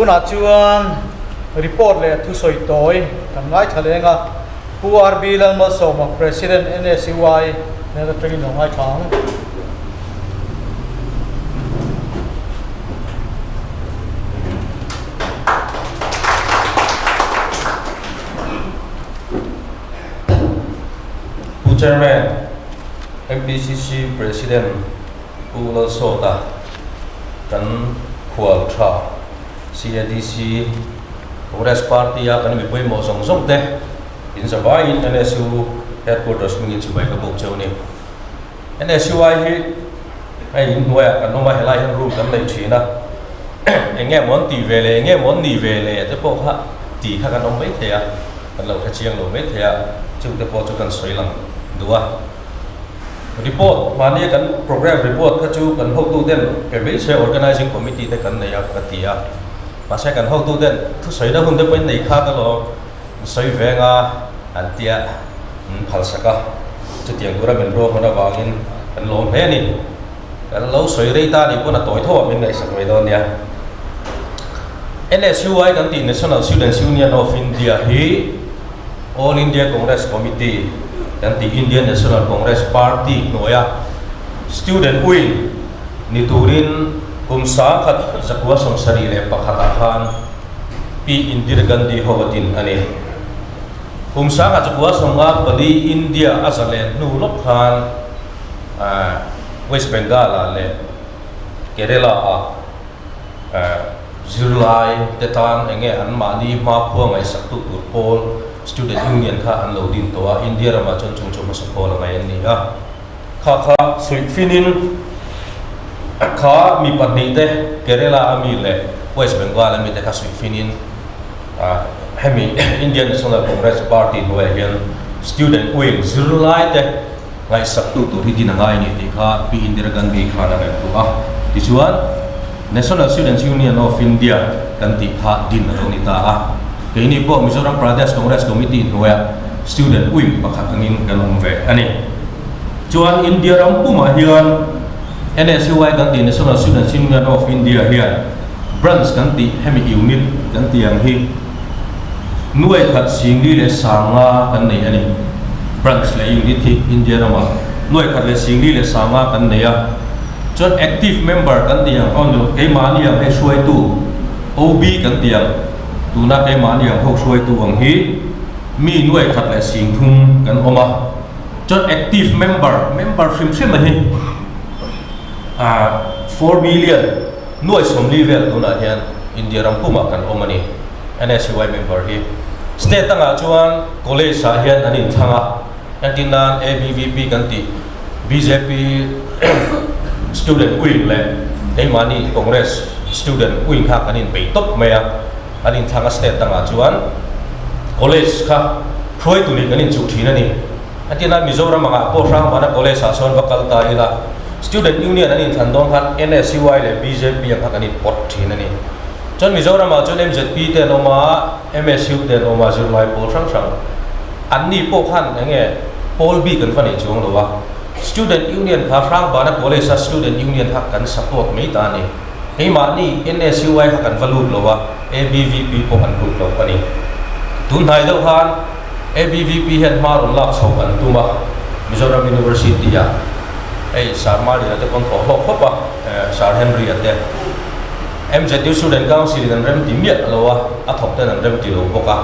Tunah chuan report leh thusawi tawi kan ngaithla leng a, Pu RB Lalmalsawma, President NSUI nen atangin lo ngaithla ang. Pu Chairman, MPCC President Pu Lalsawta, kan khual tha CADC Congress Party a kan mi pawimawh zawng zawng te in zavaiin NSU Headquarters hmingin chibai ka bawk cheu a ni. NSUI hi hei in hnuaiah kan awm a, helai hian room kan nei thin a, eng nge maw an tih ve leh eng nge maw an nih ve leh te pawh kha tih kha kan awm maithei a, kan lo hre chiang lo maithei a, chung te pawh chu kan sawi lang duh a. Report, mahnia kan program report kha chu kan hotu ten pe mai se organizing committee te kan nei a ka ti a, mahse kan hotu ten thusawi na hun te pawhin nei kha ka lo sawi veng a an tia an phalsak a, chutiang tura min ruahman avangin kan lawm hle a ni. Kan lo sawi rei ta nih pawn a tawi tho ah min ngaihsak mai dawn nia. NSUI kan tih National Students Union of India hi All India Congress Committee kan tih Indian National Congress Party hnuaia Student Wing ni turin kum 1971 ah khan Pi Indira Gandhi ho a din a ni. Kum 1954 India a zalen hnu lawk khan West Bengal ah leh Kerala ah Zirlai te tan enge an mahni hmakhua ngaihsaktu tur pawl Student Union kha an lo din tawh a, India ramah chuan chung chu hmasa pawl a ngaih an ni a. Kha kha suih finin kha mi pahnih te Kerala a mi leh West Bengal a mi te kha suih finin hemi Indian National Congress Party hnuaiah hian Student Wing zirlai te Ngaihsaktu tur hi din a ngai a ni tih kha Pi Indira Gandhi khan a ngaihtuah a. Tichuan, National Students Union of India kan tih kha din a lo ni ta a. Keini pawh Mizoram Pradesh Congress Committee hnuaiah Student Wing pakhat angin kan awm ve a ni. Chuan India ram pumah hian NSUI kan tih National Students Union of India hian Branch kan tih hemi unit kan tih ang hi Nuai khat singli leh sanga kan nei a ni. Branch leh unit hi India ramah nuai khat leh singli leh sanga kan nei a. Chuan active member kan tih ang aw ni lo, keimahni ang hei hruaitu OB kan tih ang, tuna keimahni ang ho hruaitu ang hi mi nuai khat leh sing thum kan awm a. Chuan active member, member hrim hrim a hi 4 million nuai 40 vel tunah hian India ram pumah kan awm a ni. NSUI member hi state dangah chuan college ah hian an inthlang a, entir nan ABVP kan tih bjp student wing leh keimahni Congress student wing kha kan inbei tawp mai a, an inthlang a state dangah chuan college kha hruaitu nih kan inchuh thin a ni. Entir nan Mizoram angah pawh Hrangvana college ah sawn va kal ta ila student union an inthlan dawn khan NSUI leh bjp ang kha kan inpawt thin a ni. Chuan Mizoramah chuan MZP te an awm a, MSU te an awm a, zirlai pawl hrang hrang. Anni pawh khan eng nge pawl bik an va nei chuang lo a. Student Union kha Hrangbana College a Student Union kha kan support mai ta a ni. Keimahni NSUI kha kan va lut lo a, ABVP pawh an lut lo a ni. Tun hnai deuh khan ABVP hian hma rawn lak chhoh an tum a, Mizoram University ah hei Sir Marlin-a te pawn thawh hlawk khawp a, Sir Henry-a te. MZU Student Council in an rem ti miah lo a, a thawk ten an rem ti lo bawk a,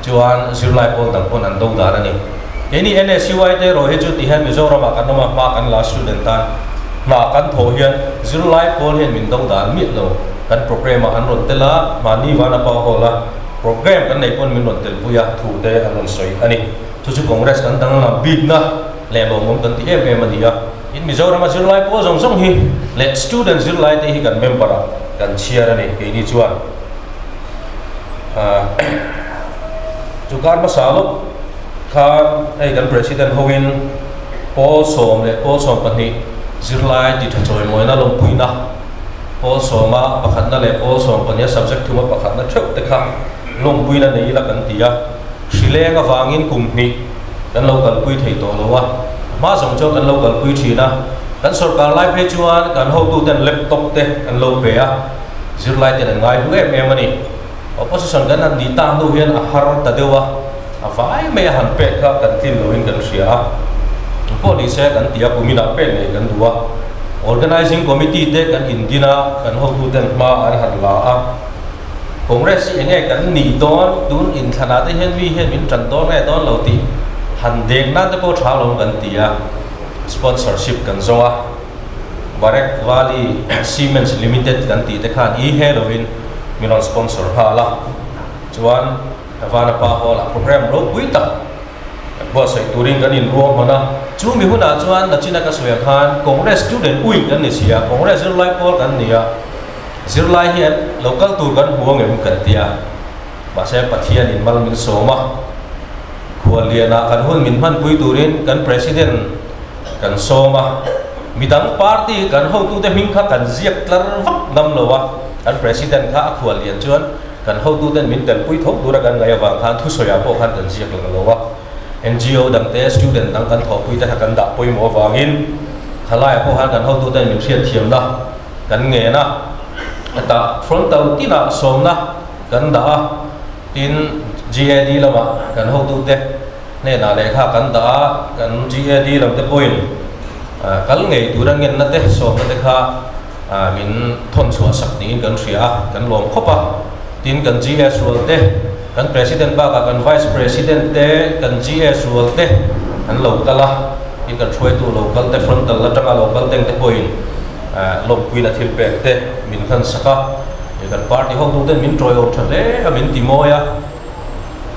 chuan zirlai pawl dang pawn an do dan a ni. Keini NSUI te erawh hi chu ti hian Mizoram ah kan awm a, hma kan la student tan hna kan thawh hian zirlai pawl hian min do dan miah lo. Kan program ah an rawn tel a, mahni van a pau hawl a, program kan neih pawn min rawn telpui a, thu te an rawn sawi a ni. Chu chu Congress kan danglam bikna leh lawmawm kan ti em em a ni a. In Mizorama zirlai pawl zawng zawng hi leh student zirlai te hi kan member ah kan chhiar a ni keini chuan chu kar hmasa lawk khan hei kan president ho in pawl 10 leh pawl 12 zirlai ti tha chawimawina lawmpuina pawl 10 a pakhatna leh pawl 12 a subject thuma pakhatna theuh te kha lawmpuina nei ila kan ti a hrileng avangin kum hnih kan lo kalpui thei tawh lo a, a hma zawng chuan kan lo kalpui thin a, kan sawrkar lai phei chuan kan hotuten laptop te an lo pe a, Zirlai ten an ngai hlu em em a ni. Opposition kan han nih tak hnu hian a har ta deuh a, a vai mai a han pek kha kan tlin loin kan hria a. Engpawh ni se kan ti a, kum inah pek ngei kan duh a. Organising Committee te kan indin a, kan hotu ten hma an han la a. Congress hi enge kan nih dawn, tun inthlanah te hian mi hian min tan dawn nge dawn lo tih han dek nan te pawh tha lo kan ti a, sponsorship kan zawng a. Barek Valley Cements Limited kan tih te khan i he lovin min rawn sponsor nghal a, chuan Vanapa Hall ah program ropui tak buatsaih turin kan inruahman a, chu mi hunah chuan Nachina ka sawi ang khan Congress student wing kan ni si a, Congress zirlai pawl kan ni a, zirlai hian lo kal tur kan hmu angem kan ti a, mahse Pathianin mal min sawm a, khuallianah kan hun min hmanpui turin kan President Kan sawm a, midang party kan hotute hming kha kan ziak tlar vak ngam lo a, kan President kha a khual lian chuan kan hotuten min telpui tho tura kan ngaih avang khan thusawiah pawh khan kan ziak lang lo a, NGO dangte, student dang kan thawhpuite kha kan dah pawimawh avangin thalaiah pawh khan kan hotuten min hriatthiamna kan ngen a, hetah frontal tinah sawmna kan dah a, tin GAD lamah kan hotute. Hnenah lehkha kan dah a, kan GAD lam te pawhin kal ngei tura ngenna te, sawmna te kha min thawn chhuah sak niin kan hria a, kan lawm khawp a. Tin, kan GS rual te, kan President bakah kan Vice President te, kan GS rual te an lo kal a, tin kan hruaitu lo kal te, frontal atanga lo kal teng te pawhin lawmpuina thil pek te min hlan sak a. Kan party hotuten min tawiawm tha hle a, min ti mawi a.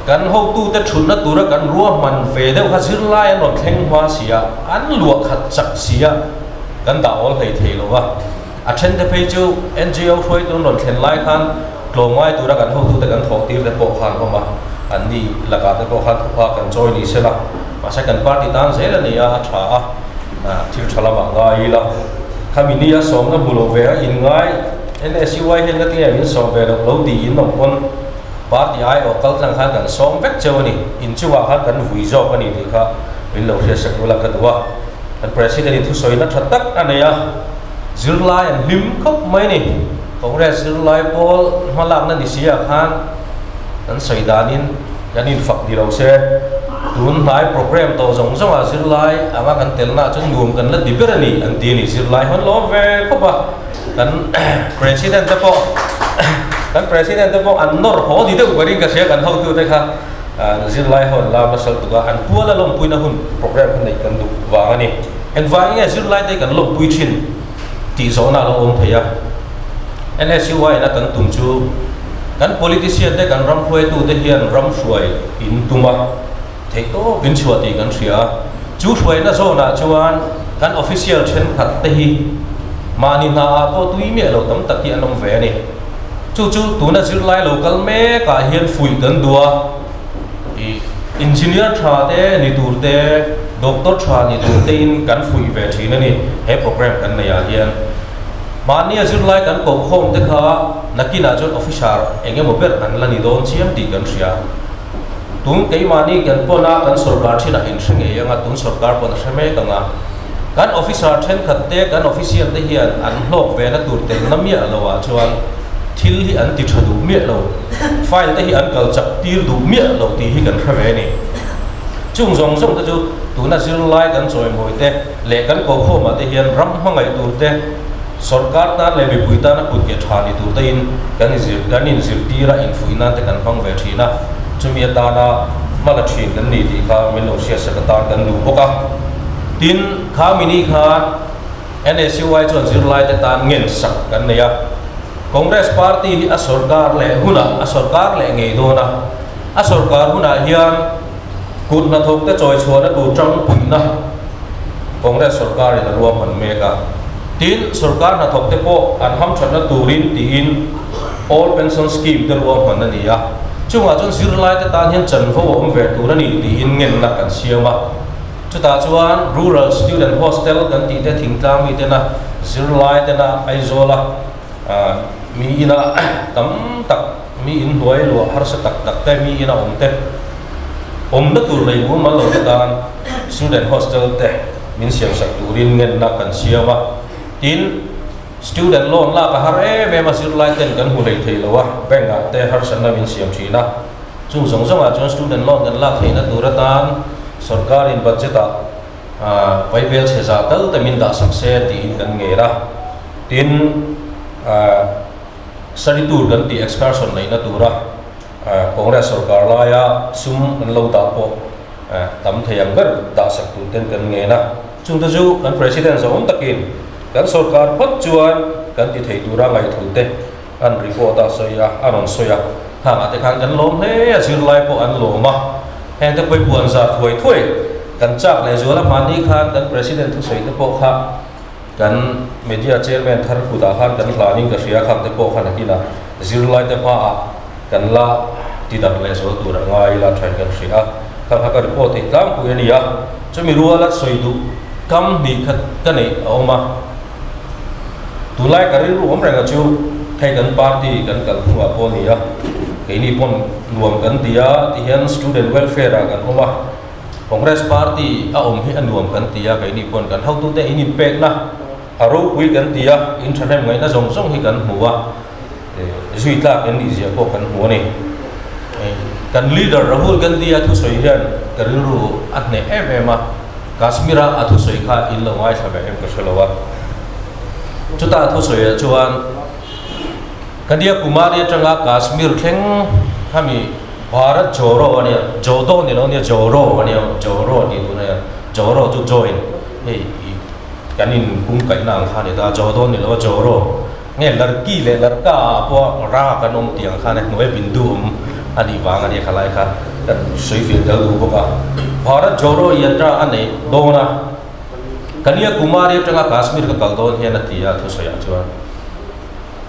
Kan hotute thutna tura kan ruahman ve deuh kha zirlai an rawn thleng hma si a, an luah khat chak si a, kan dah awl hlei thei lo va. A thente phei chu NGO hruaitu an rawn thlen lai khan tlawmngai tura kan hotute kan thawh tir te pawh khan awm a, an ni lakah te pawh khan thupha kan chawi ni sela, mahse kan party tan zel a ni a, a tha a, thil tha lamah ngai ila. Khami nia sawmna hmu lo ve a inngai NSUI hian ka tinge min sawm ve loh lo tiin awm pawn, Party aiawh kal tlang khan kan sawm vek cheu a ni, inchungah khan kan vui zawk a ni tih kha min lo hriat sak ula ka duh a. Kan President in thusawina tha tak a nei a, zirlai an hlim khawp mai a ni. Congress zirlai pawl hmalakna ni si ah khan kan sawi danin kan infak ni lo se, tun hnai program tawh zawng zawngah zirlai anga kan telna ah chuan nuam kan la ti ber a ni an ti a ni. Zirlai hawn lawm ve khawp a. Kan President te pawh kan President te pawh an nawr haw ni deuh berin ka hria kan hotu te kha zirlai ho an lam nasa lutuk a, an puala lawmpuina hun program kha neih kan duh vang a ni. Engvangin nge zirlai te kan lawmpui thin tih zawhna a lo awm thei a. NSUI in a kan tum chu kan politician te kan ram hruaitu te hian ram hruai in tum a, theih tawp in chhuah tih kan hria a. Chu hruaina zawnah chuan kan official thenkhat te hi mahni hna ah pawh tui miah lo tam tak hi an awm ve a ni. Chu chu tuna zirlai lo kal mek ah hian fuih kan duh a, ih engineer tha te ni tur te, doctor tha ni tur te in kan fuih ve thin a ni he program kan neih ah hian. Mahni a zirlai kan koh khawm te kha nakinah chuan officer eng emaw ber an la ni dawn chiam tih kan hria. Tun keimahni kan pawn a, kan sorkar thinah in hre ngei anga, tun sorkar pawn a hre mek anga. Kan officer thenkhat te, kan official te hian an hlawk ve na tur tel na miah lo ah chuan thil hi an ti tha duh miah lo, file te hi an kal chak tir duh miah lo tih hi kan hre ve a ni. Chung zawng zawng te chu tuna zirlai kan chawimawi te leh kan kokhawm ah te hian ram hmangaih tur te, Sorkar tan leh mipui tana kut ke tha ni tur te in kan inzir kan inzirtir a, infuih nan te kan hmang ve thin a, chumi atana hma la thin kan ni tih kha min lo hriatsak atan kan duh bawk a. Tin, kha mini khan NSUI chuan zirlai te tan ngen sak kan nei a, Congress party hi a sorkar leh hunah a sorkar leh ngei dawn a, a sorkar hunah hian kut hnathawk te chawi chhuahna tur tangpuihna, Congress sorkarin a ruahman mek a. Tin, sorkar hnathawk te pawh an hamthatna turin tiin Old Pension Scheme te ruahman a ni a. Chungah chuan zirlai te tan hian chanvo a awm ve tur a ni tiin ngenna kan siam a. Chutah chuan Rural Student Hostel kan tih te thingtlang mi tena zirlai tena Aizawla mi ina tam tak mi inhnuai luah harsa tak tak te mi ina awm te awmna tur lei mumal lo te tan Student hostel te min siamsak turin ngenna kan siam a, tin, Student loan lak a har em em a, zirlai ten kan hmu hlei thei lo a, bank ah te harsatna min siam thin a. Chung zawng zawngah chuan student loan kan lak theihna tur atan sorkarin budget ah vaibel chhe zah tal te min dah sak se tiin kan ngel a. Tin, study tour kan tih excursion neihna tura Congress sorkar laia sum an lo dah pawh tam thei ang ber dah sak tur ten kan ngen a. Chungte chu kan President zawng takin kan sorkar phawt chuan kan ti thei tura ngaihthute an report a sawi a, a rawn sawi a. Hangah te khan kan lawm hle a, zirlai pawh an lawm a. Hengte pawh puan zar thuai thuai kan chak leh zual a, hmanni khan kan President thusawi te pawh kha kan Media Chairman thar kutah khan kan hlanin ka hria, khangte pawh khan a kinah zirlai te hmaah kan la ti darh leh zual tur a ngai ila thain kan hria a, kha kha ka report theih tlangpui a ni a, chumi ruala sawi duh kam hnih kha ka neih a awm a, tunlai ka rilru awm reng a chu hei kan party kan kal hnungah pawh a ni a, keini pawn nuam kan ti a tihian student welfare ah kan awm a, Congress party a awm hi a nuam kan ti a, keini pawn kan hotute in inpekna a ropui kan ti a, in thahnem ngaihna zawng zawng hi kan hmu a. Zui tlak in nih zia pawh kan hmu a ni. Kan leader Rahul Gandhi a thusawi hian ka rilru a hneh em em a, Kashmir a a thusawi kha in lo ngaithla ve em ka hre lo a. Chuta a thusawi ah chuan Kanyakumari atanga Kashmir thleng khami Bharat Joro a nia, Jodo ni lo nia Joro a nia, Joro tih tur a nia, Joro chu join hei kan in kungkaihna ang kha a ni ta, Jodo ni lo a Joro. Nge larki leh larka ah pawh ra kan awm tih ang khan e hnuai bindu awm a nih vang a nia khalai kha kan sawi fir tel duh bawk a. Bharat Joro Yatra a neih dawn a, Kanyakumari atanga Kashmir ka kal dawn hian a ti a thusawi ah chuan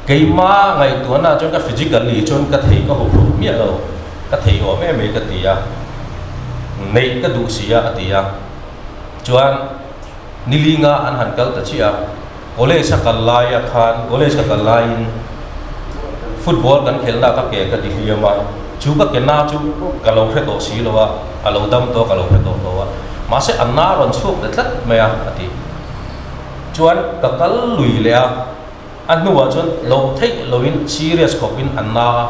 keima ngaihtuahna ah chuan ka physically chuan ka thei ka huphurh miah lo, ka thei awm em mai ka ti a, neih ka duh si a a ti a, chuan nilinga an han kal ta chiah a. College a kal laia khan college ka kal laiin football kan khelhna ka ke ka ti hliam a, chu ka ke na chu ka lo hre tawh si lo a, a lo dam tawh a ka lo hre tawh lo a, mahse a na rawn chhuak ta tlat mai a a ti. Chuan ka kal lui leh a, a hnuah chuan lo theih loin serious khawpin a na a,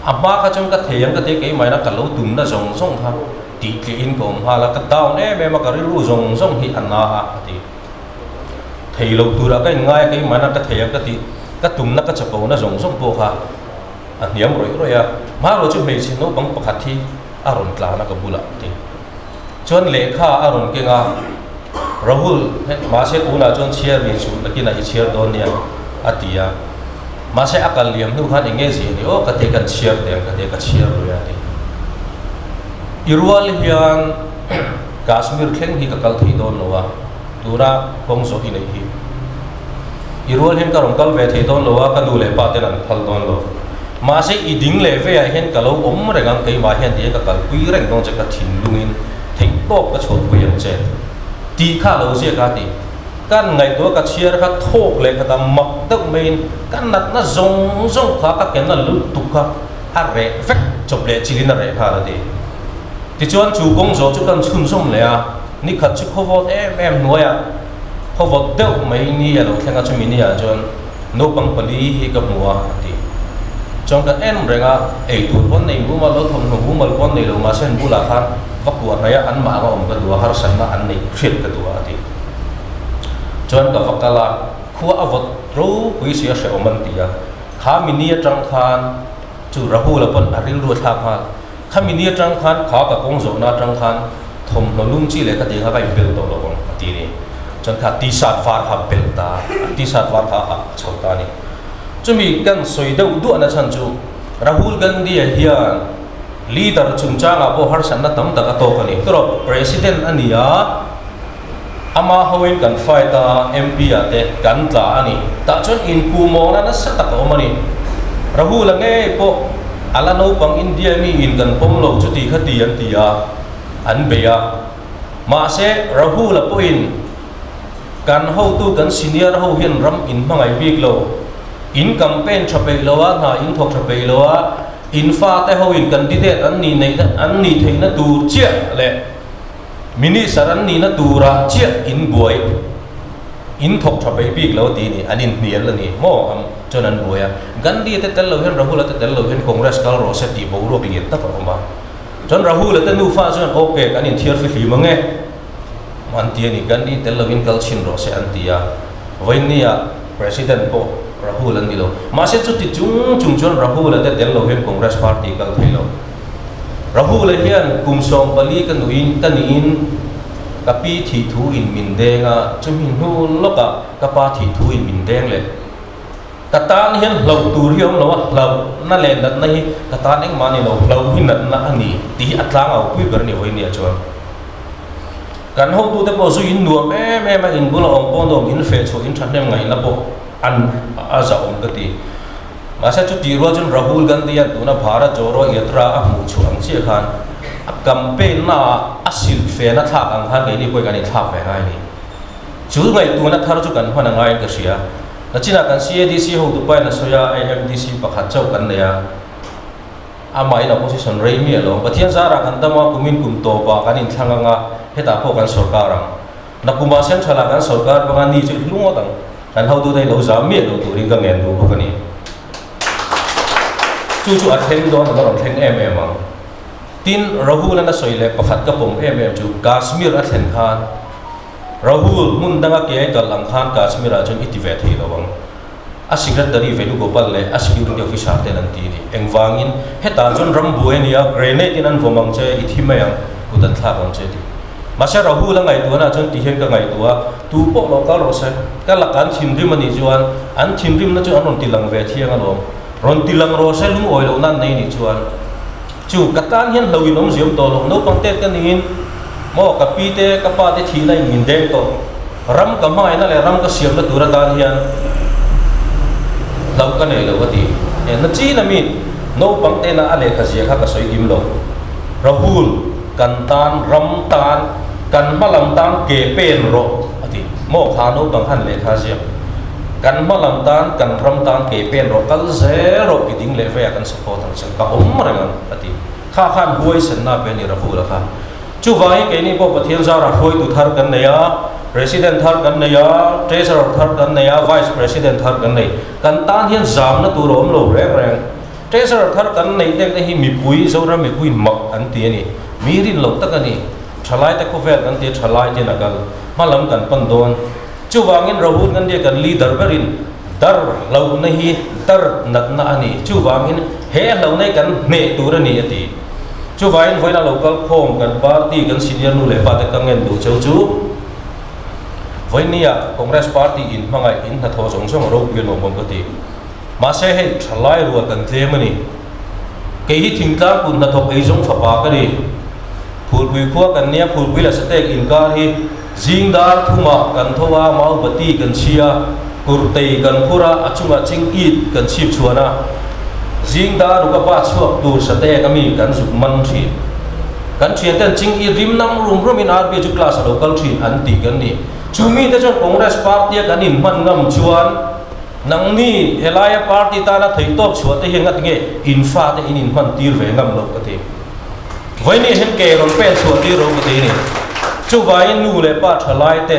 a hma kha chuan ka thei ang ka ti a keimahina ka lo tumna zawng zawng kha tih tlihin ka awm nghal a, ka down em em a, ka rilru zawng zawng hi a na a a ti. Thei lo turah ka inngai a, keimahna ka thei ang ka tih, ka tumna ka chapona zawng zawng pawh kha a hniam rawih rawih a. Hmanraw chu hmeichhe naupang pakhat hi a rawn tlan a ka bulah a ti. Chuan lehkha a rawn keng a, Rahul, mahse tunah chuan chhiar ri chu nakinah i chhiar dawn nia a ti a. Mahse a kal liam hnu khan eng nge zia ni aw ka ti a, kan chhiar teh ang ka ti a, ka chhiar rawih a ti. I rual hian Kashmir thleng hi ka kal thei dawn lo a. Tuna kawng zawh i neih hi i rual hian ka rawn kal ve thei dawn lo a, ka nu leh pa ten an phal dawn lo. Mahse i ding leh veiah hian ka lo awm reng ang, keimah hian tihian ka kalpui reng dawn che, ka thinlungin theihtawp ka chhuahpui ang che tih kha a lo ziak a ti. Kan ngaihtuah ka chhiar kha thawk leh khat a mak deuh maiin ka natna zawng zawng kha ka kenna lutuk kha a reh vek chawp leh chilin a reh nghal a ti. Tichuan chu kawng zawh chu kan chhunzawm leh a. Ni khat chu khawvawt em em hnuaiah khawvawt deuh mai ni a lo thleng a, chumi ni ah chuan naupang pali hi ka hmu a a ti. Chuan ka en reng a, ei tur pawn nei mumal lo, thawmhnaw mumal pawn nei lo mahse an bulah khan va kuah hnaih a, anmah anga awm ka duh a, harsatna an neih hriat ka duh a a ti. Chuan ka va kal a, khua a vawt ropui si a hrehawm an ti a, kha mi ni atang khan chu Rahul-a pawn a rilru a thlak nghal. Khami ni atang khan kha ka kawng zawhna atang khan thawmhnaw lum chi leh khatiang kha ka inbel tawh lo ang a ti a ni. Chuan kha t-shirt var kha bel ta a, t-shirt var kha a ha chho ta a ni. Chumi kan sawi deuh duahna chhan chu Rahul Gandhi-a hian leader chungchangah pawh harsatna tam tak a tawk a ni. Tawrh President a ni a, ama hoin kan fight a, MP-ah te kan tla a ni. Tah chuan inpuhmawhna nasa tak a awm a ni. Rahul-a ngei pawh A la naupang India mi in kan pawm lo chu ti kha ti an ti a, an bei a. Mahse, Rahul-a pawhin kan hotu kan senior ho hian ram in hmangaih bik lo, in campaign tha peih lo a, hna in thawk tha peih lo a, in fate ho in candidate an nih neih an nih theihna tur chiah leh minister an nihna turah chiah in buai. In thawk tha peih bik lo ti ni, an inhnial a ni maw? Am chuan an buai a. Gandhi te tel lo hian Rahul-a te tel lo hian Congress kal rawh se tih boruak lian tak a awm a. Chuan Rahul-a te nufa chuan ok kan inthiar fihlim ang e an ti a ni. Gandhi tel lovin kal chhin rawh se an ti a. Vawinia President pawh Rahul an ni lo. Mahse chuti chung chung chuan Rahul-a te tel lo hian Congress party kal thei lo. Rahul-a hian kum 14 ka nuin ka niin ka pi thih thu in min deng a, chumi hnu lawkah ka pa thih thu in min deng leh. Ka tan hian hlauh tur hi a awm lo a, hlauhna leh natna hi ka tan engmah a ni lo, hlauh hi natna a ni tih hi a tlangau pui ber a ni vawinia chuan. Kan hotute pawh zu in nuam em em a, in bula awm pawh nuam, in feh chhuah, in thahnem ngaihna pawh an a zahawm ka ti. Mahse chutih rual chuan Rahul Gandhi-a'n tuna Bharat Joro Yatra a hmuh chhuah ang chiah khan a campaign naah a silhfen a thlak ang khan keini pawhin kan inthlak ve ngai a ni. Chu ngaihtuahna thar chu kan hman a ngaiin ka hria. Nachinah kan CADC hotu pain a sawi a, AMDC pakhat chauh kan nei a, amahin opposition rei miah lo. Pathian zarah kan dam a, kumin kum tawpah kan inthlang ang a, hetah pawh kan sawrkar ang. Nakuma central-ah kan sawrkar banga ni chu hlu ngawt ang. Kan hotute hi lo zam miah lo turin ka ngen duh bawk a ni. Chu chu a thleng dawn a la rawn thleng em em ang. Tin, Rahul-a'n a sawi leh pakhat ka pawm em em chu Kashmir a thlen khan, Rahul, hmun danga ke ai kal ang khan Kashmir ah chuan i ti ve thei lo ang. A secretary Venugopal leh a security officer ten an ti a ni. Engvangin, hetah chuan ram buai a nia, grenade in an vawm ang che, i thi mai ang, kut an thlak ang che ti. Mahse Rahul a ngaihtuahna ah chuan ti hian ka ngaihtuah a, tu pawh lo kal rawh se, ka laka an thinrim a nih chuan an thinrimna chu an rawn ti lang ve thiang alawm. Rawn ti lang rawh se lungawi lohna an nei nih chuan. Chu ka tan hian hlo in awm ziam tawh lo, naupang tet ka niin maw ka pi te ka pa te thihna in min deng tawh, ram ka hmangaihna leh ram ka siamna tur atan hian hlo ka nei lo ka ti. Na chin a mi naupang tena a lehkha zia kha ka sawi kim lo. Rahul, kan tan ram tan kan hma lam tan ke pen rawh a ti. Maw kha naupang khan lehkha ziak kan hma lam tan kan ram tan ke pen rawh kal zel rawh i ding leh vei a kan Aw tak chuan ka awm reng ang a ti. Kha khan huaisenna pe a ni Rahul-a kha. Chuvangin keini pawh Pathian zarah hruaitu thar kan nei a, President thar kan nei a, Treasurer thar kan nei a, Vice President thar kan nei. Kan tan hian zamna tur a awm lo reng reng. Treasurer thar kan neih tek te hi mipui, Zoram mipuiin mak an ti a ni. Mi rin loh tak a ni. Thalaite khawvel kan ti a, thalai ten a kal. Hma lam kan pan dawn. Chuvangin Rahul Gandhi-a kan leader berin Dar hlauhna hi dar natna a ni. Chuvangin he hlauhna hi kan hneh tur a ni a ti. Chuvangin vawiina lo kal khawm kan party kan senior nu leh pa te ka ngen duh cheu chu vawinia Congress party in hmangaih in hnathawh zawng zawng ropui a lawmawm ka ti. Mahse hei thalai rual kan tlem a ni. Kei hi thingtlang kut hnathawk eizawng fapa ka ni. Phulpui khua kan nia Phulpui leh Satek inkar hi Zing dar thumah kan tho a, maubati kan chhi a, kurtei kan phur a, a chungah ching it kan chhip chhuan a. Zing dar ruk a pa chhuak tur satek a mi kan zuk man thin. Kan thian ten ching it rim nam rum rum in RB chu class a lo kal thin an tih kan ni. Chu mite chuan Congress party a kan inhman ngam chuan nangni helaia party tana theihtawp chhuah te hian ngati nge in fate in inhman tir ve ngam loh ka ti. Vawiin hian ke rawn pen chhuah tir rawh ka ti ni. Chuvangin nu leh pa thalai te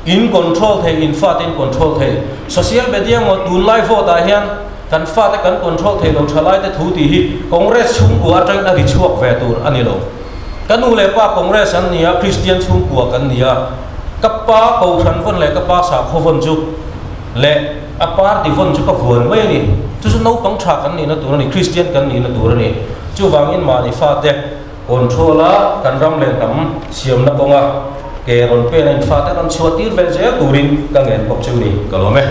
in control thei, in fate in control thei. Social media maw tunlai vote ah hian kan fate kan control thei lo thalai te thu tih hi Congress chhungkua atangin a ri chhuak ve tur a ni lo. Ka nu leh pa Congress an ni a, Christian chhungkua kan ni a. Ka pa Kohhran vawn leh ka pa sakhaw vawn chu leh a party vawn chu ka vuan mai a ni. Chu chu naupang tha kan nihna tur a ni, Christian kan nihna tur a ni. Chuvangin mahni fate control a kan ram leh hnam siamna kawnga ke rawn pen a in fate rawn chhuah tir ve zel turin ka ngen bawk chu ni ka lawm e.